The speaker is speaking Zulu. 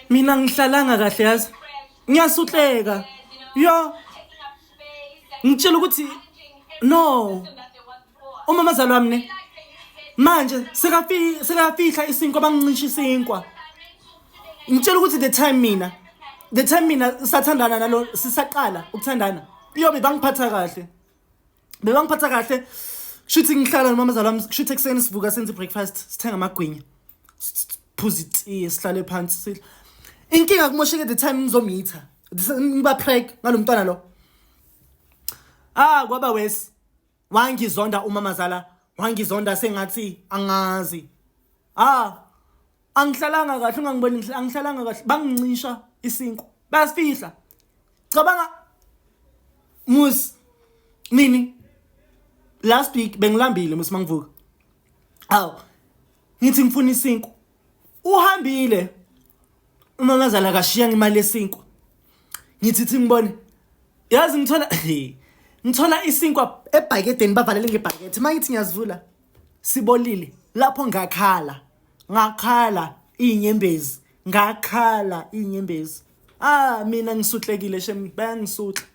Mina ngihlalanga kahle yazi. Ngiyasuhleka. Yo. Ngitshela ukuthi no. Umamazala wami ne. Manje sekafihla isinkwa bangincisha isinkwa. Ngitshela ukuthi the time mina the time mina sathandana nalo sisaqala ukuthandana. Iyobe bangiphatha kahle. Bebangiphatha kahle. Kushuthi ngihlala nomamazala wami, kushuthi ekuseni sivuka senze breakfast, sithenga amagwinya. Siphuza itiye, sihlale phansi sidla. Inkinga kumosheke the time ngizomitha. Ngiba preg ngalomntwana lo. Ah kwaba wes. Wangizonda umamazala, wangizonda sengathi angazi. Ah angihlalanga kahle ungangiboni angihlalanga kahle bangincisha isinkwa bayasifihla cabanga mus nini last week bengilambile mus mangivuka aw ngithi ngifuna isinkwa uhambile umamazala akashiya imali yesinkwa ngithi thi ngibone yazi ngithola ngithola isinkwa ebhakedeni bavalele ngebhakethe mangithi ngiyazivula sibolile lapho ngakhala ngakhala inyembezi ngakhala inyembezi ah mina ngisuhlekile shem bayangisutla.